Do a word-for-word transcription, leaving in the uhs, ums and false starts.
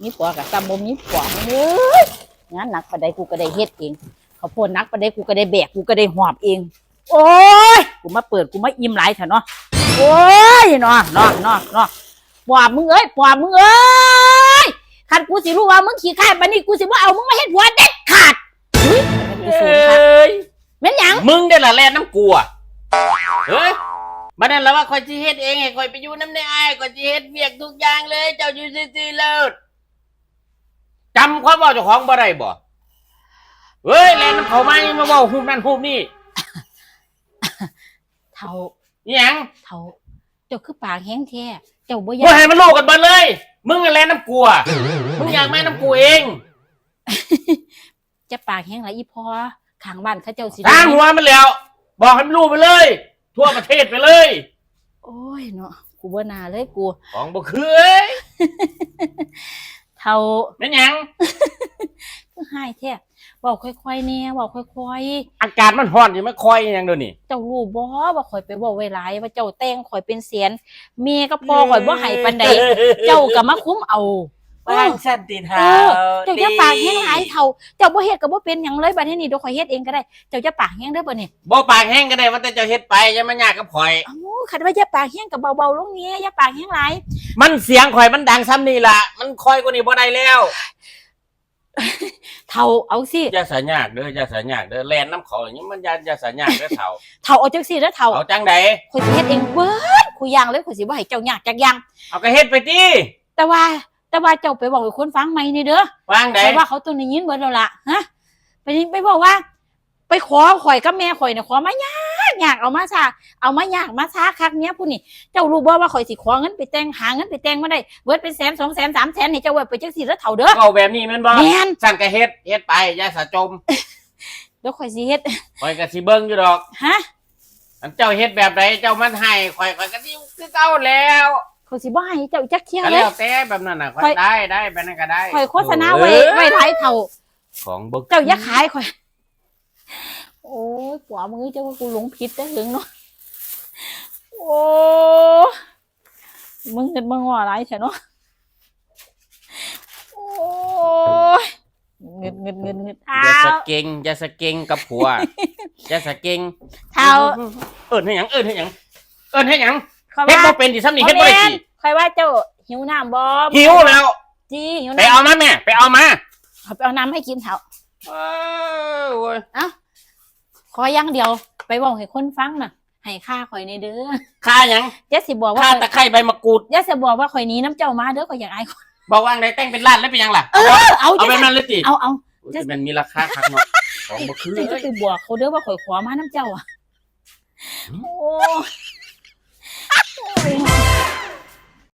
มีผัวก็ซ้ำบ่มีผัว มึงเอ้ย งานหนักปานใดกูก็ได้เฮ็ดเอง ข้าวโพดหนักปานใดกูก็ได้แบก กูก็ได้หอบเอง โอ้ย กูมาเปิด กูมาอิ่มหลายแท้เนาะ โอ้ย เนาะ เนาะ เนาะ เนาะ ปอบมึงเอ้ย ปอบมึงเอ้ย คันกูสิรู้ว่ามึงขี้ข้านปานนี้ กูสิบ่เอามึงมาเฮ็ดผัวเด็ดขาด อุ๊ย มันกูสูงคัก เอ้ย แม่นหยัง มึงเด้อล่ะแล่นนำกูอะ เฮ้ย บัดนั้นล่ะว่าข้อยสิเฮ็ดเอง ให้ข้อยไปอยู่นำในอ้าย ข้อยสิเฮ็ดเวียกทุกอย่างเลย เจ้าอยู่ซื่อๆโลด จำความเว้าเจ้าของบ่ได้บ่ เฮ้ย แล่นนำเขามา ยังมาเว้าฮูปนั่นฮูปนี่ เฒ่า อิหยัง เฒ่า เจ้าคือปากแฮงแท้ เจ้าบ่ย้าน บ่ให้มันรู้กันเบิดเลย มึงนั่นแล่นนำกูอะ มึงอยากมานำกูเอง จะปากแฮงหลายอีพ่อ ข้างบ้านเขาเจ้าสิ ตางหัวมันแล้ว บอกให้มันรู้ไปเลย ทั่วประเทศไปเลย โอ้ยเนาะ กูบ่น่าเลยกู ของบ่คือเอ้ย เฒ่า แม่นหยัง คือฮ้ายแท้ เว้าค่อยๆแหน่ เว้าค่อยๆ อากาศมันร้อนอยู่ มาค่อยหยังเดี๋ยวนี้ เจ้ารู้บ่ว่าข้อยไปเว้าไว้หลาย ว่าเจ้าแต่งข้อยเป็นแสน แม่กับพ่อข้อยบ่ให้ปานใด เจ้าก็มาคุมเอา ว่าจั่งซั้นติเฒ่า เออ เจ้าอย่าปากแฮงหลายเฒ่า เจ้าบ่เฮ็ดก็บ่เป็นหยังเลย บัดนี้นี่เดี๋ยวข้อยเฮ็ดเองก็ได้ เจ้าอย่าปากแฮงเด้อบัดนี้ บ่ปากแฮงก็ได้ ว่าแต่เจ้าเฮ็ดไป อย่ามายากกับข้อย เอ้า คันว่าอย่าปากแฮงก็เบาๆลงแหน่ อย่าปากแฮงหลาย มันเสียงข้อยมันดังส่ำนี่ล่ะ มันค่อยกว่านี้บ่ได้แล้ว เฒ่า เอาสิ อย่าสะยากเด้อ อย่าสะยากเด้อ แล่นนำเขานี่มันอย่า อย่าสะยากเด้อเฒ่า เฒ่า เอาจั่งซี่เด้อเฒ่า เอาจั่งใด ข้อยสิเฮ็ดเองเบิดคู่อย่างเลย ข้อยสิบ่ให้เจ้ายากจักอย่าง เอาก็เฮ็ดไปติ แต่ว่า แต่ว่าเจ้าไปเว้าให้คนฟังใหม่แหน่เด้อ ว่าจั่งใด ข้อยว่าเขาต้องได้ยินเบิดแล้วล่ะ ฮะ ไป ไปเว้าว่า ไปขอข้อยกับแม่ข้อยน่ะ ขอมายากยาก เอามาซา เอามายากมาซาคักเมียผู้นี้ เจ้ารู้บ่ว่าข้อยสิขอเงินไปแต่ง หาเงินไปแต่งมาได้ เบิดเป็นแสน สองแสน สามแสน ให้เจ้าไว้ไปจั่งซี่เด้อเฒ่าเด้อ เว้าแบบนี้แม่นบ่ แม่น ซั้นก็เฮ็ด เฮ็ดไป อย่าสะจม เดี๋ยวข้อยสิเฮ็ด ข้อยก็สิเบิ่งอยู่ดอก ฮะ อันเจ้าเฮ็ดแบบใด เจ้ามันให้ข้อย ข้อยก็สิคือเก่าแล้ว ข้อยสิบ่ให้เจ้าจักเทื่อ ก็ เลย แล้วแต่แบบนั้นน่ะ ข้อย ข้อย ได้ ได้ แบบนั้นก็ได้ ข้อยโฆษณาไว้ โอ้ย ไว้หลายเฒ่า ของบ่ เจ้าอย่าขายข้อย โอ้ย ปวดมือเจ้าว่ากูหลงผิดแต่หึงเนาะ โอ้ย มึงเฮ็ดมึงว่าหลายแท้เนาะ โอ้ย เงิด เงิด เงิด เงิด อย่าสะเก็ง อย่าสะเก็งกับผัว อย่าสะเก็ง เฒ่า เอิ้นให้หยัง เอิ้นให้หยัง เอิ้นให้หยัง ข้อยว่า เฮ็ดบ่เป็นติ ส่ำนี่เฮ็ดบ่ได้ติ ข้อยว่าเจ้าหิวน้ำบ่ หิวแล้ว จี หิวน้ำ ไปเอามาแม่ ไปเอามา ข้อยไปเอาน้ำให้กินเถาะ เออ โอ้ย เอ้า ขออย่างเดียว ไปเว้าให้คนฟังน่ะ ให้ค่าข้อยแหน่เด้อ ค่าหยัง อย่าสิบอกว่า ค่าตะไคร้ใบมะกรูด อย่าสิบอกว่าข้อยหนีนำเจ้ามาเด้อ ข้อยอยากอายคน บอกว่าจั่งใด แต่งเป็นล้านแล้วเป็นหยังล่ะ เออ เอา เอาแบบนั้นเลยติ เอา เอา โอ้ย จะแม่นมีราคาคักเนาะ ของบ่คือ เจ้าอย่าไปบอกเขาเด้อว่าข้อยขอมานำเจ้าอะ หืม โอ้ย